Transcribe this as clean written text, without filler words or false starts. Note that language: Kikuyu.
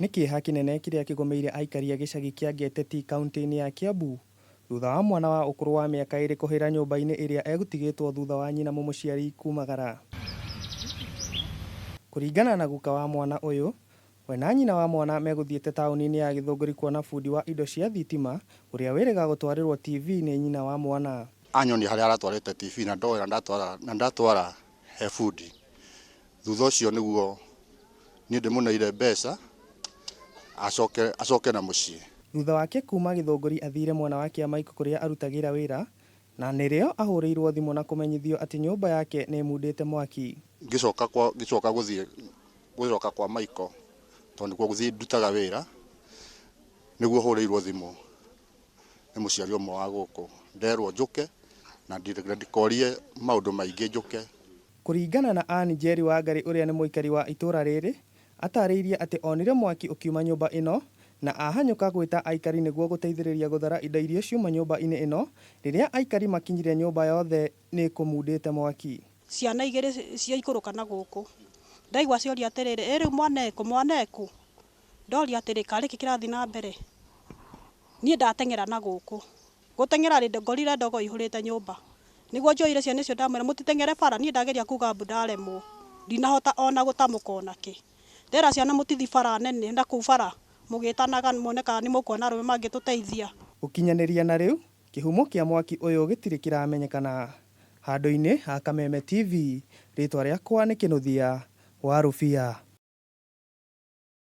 Nĩ kĩeha kĩnene kĩrĩa kĩgũmĩire aikari a gĩcagi kĩa Ngeteti kauntĩ-inĩ ya Kiambu thutha wa mwana wa ũkũrũ wa mĩaka ĩrĩ kũhĩra nyũmba-inĩ ĩrĩa egũtigĩtwo thutha wa nyina mũmũciari kumagara. Kũringana na guka wa mwana ũyũ, we na nyina wa mwana megũthiĩte taũni-inĩ ya Gĩthũngũri kuona bundi wa indo cia thitima ũrĩa wĩrĩga gũtwarĩrwo TV nĩ nyina wa mwana. Anyonia harĩa aratwarĩte TV na ndoya na ndatwara he bundi. Thutha ũcio nĩguo niĩ ndĩmũneire mbeca acoke acoke na mũciĩ. Thutha wake kuma Gĩthũngũri athire mwena wa Kĩamaiko kũrĩa arutagĩra wĩra na nĩrĩo ahũrĩirwo thimũ na kũmenyithio atĩ nyũmba yake nĩĩmundĩte mwaki. Ngĩcoka kwa ngĩcoka gũthiĩ gũcoka kwa Maiko tondũ nĩkuo gũthiĩ ndutaga wĩra nĩguo hũrĩirwo thimũ nĩ mũciari ũmwe wa gũkũ nderwo njũke na ndikorie maũndũ maingĩ njũke. Kũringana na Ann Njeri Wangarĩ ũrĩa nĩ mũikari wa itũra rĩrĩ, atarĩirie atĩ onire mwaki ũkiuma nyũmba ĩno na ahanyũka gwĩta aikari nĩguo gũteithĩrĩria gũthara indo iria ciuma nyũmba-inĩ ĩno, rĩrĩa aikari makinyire nyũmba yothe nĩ kũmundĩte mwaki. Ciana igĩrĩ ciaikũrũka na gũkũ, ndaigua cioria atĩrĩrĩ, ĩ rĩu mwana ekũ, mwana ekũ? Ndoria atĩrĩ, karĩ kĩ kĩrathiĩ na mbere? Niĩ ndateng'era na gũkũ. Gũteng'era rĩ, ngorire ndogo ĩihũrĩte nyũmba. Nĩguo njoire ciana icio ndamwĩra mũtiteng'ere bara, niĩ ndageria kuga mbu ndaremwo, ndinahota ona gũtamũka ona kĩ. Ndera ciana mũtithi bara nene na kũu bara mũgĩtanaga muone kana nĩ mũkuona arũme mangĩtũteithia. Gũkinyanĩria na rĩu, kĩhumo kĩa mwaki ũyũ gĩtirĩ kĩramenyekana. Handũ-inĩ ha Kameme TV, rĩtwa rĩakwa nĩ Kĩnũthia wa Rũbia.